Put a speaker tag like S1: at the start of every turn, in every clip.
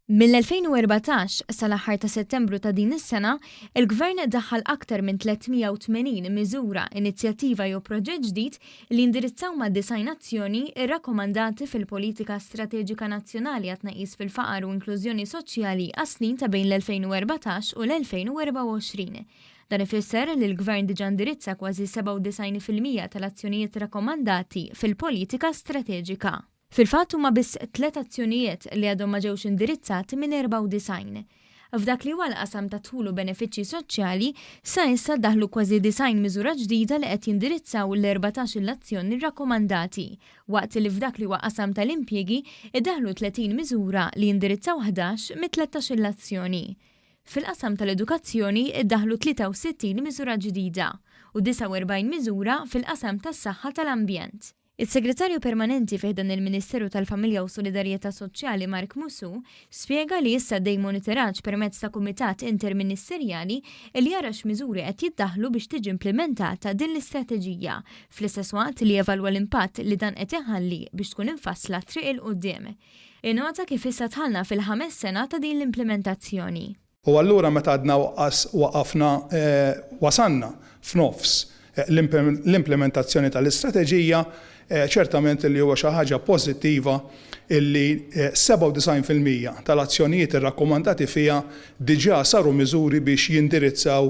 S1: Mill-2014 sal-aħħar ta' Settembru ta' din is-sena, il-Gvern daħħal aktar minn 380 miżura, inizjattiva jew proġett ġdid li jindirizzaw mad-90 azzjoni rrakkomandati fil-Politika Strateġika Nazzjonali għat-Tnaqqis fil-Faqar u Inklużjoni Soċjali għas-snin ta' bejn l-2014 u l-2024. Dan ifisser li l-Gvern diġà indirizza kważi 97% tal-azzjonijiet rakkomandati fil-Politika Strateġika. Fil-fatt huma biss tliet azzjonijiet li għadhom ma ġewx indirizzati minn 94. F'dak li huwa l-qasam tad-dħul u benefiċċji soċjali, sa issa ddaħħlu kważi 90 miżura ġdida li qed jindirizzaw l-erbatax-il azzjoni rrakkomandati, waqt li f'dak li huwa qasam tal-impjiegi iddaħħlu 30 miżura li jindirizzaw 11 mit-tlettax-il azzjoni. Fil-qasam tal-edukazzjoni iddaħħlu 63 miżura ġdida u 49 miżura fil-qasam tas-saħħa tal-ambjent. Is-Segretarju Permanenti fi ħdan il-Ministeru tal-Familja u Solidarjetà Soċjali Mark Musù spjega li issa għaddej monitoraġġ permezz ta' kumitat interministerjali li jara x'miżuri qed jiddaħħlu biex tiġi implimentata din l-istrateġija fl-istess waqt li jevalwa l-impatt li dan qed iħalli biex tkun imfassla triq 'il quddiem. Innota kif issa dħalna fil-ħames sena ta' din l-implimentazzjoni.
S2: U allura meta għadna waqqas waqafna wasalna f'nofs l-implimentazzjoni tal-istrateġija, ċertament li huwa xi ħaġa pożittiva illi 97% tal-azzjonijiet irrakkomandati fiha diġà saru miżuri biex jindirizzaw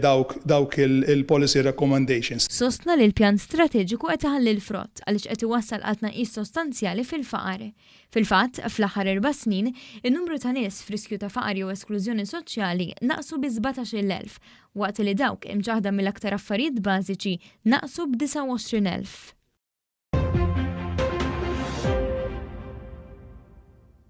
S2: dawk dawk il-policy recommendations.
S1: Sostna li l-pjan strateġiku qed iħalli l-frott għaliex qed iwassal għal tnaqqis sostanzjali fil-faqar. Fil-fatt, fl-aħħar erba' snin, in-numru ta' nies f'riskju ta' faqar jew esklużjoni soċjali naqsu bi 17,000, waqt li dawk imċaħħda mill-aktar affarijiet bażiċi naqsu b' 29,000.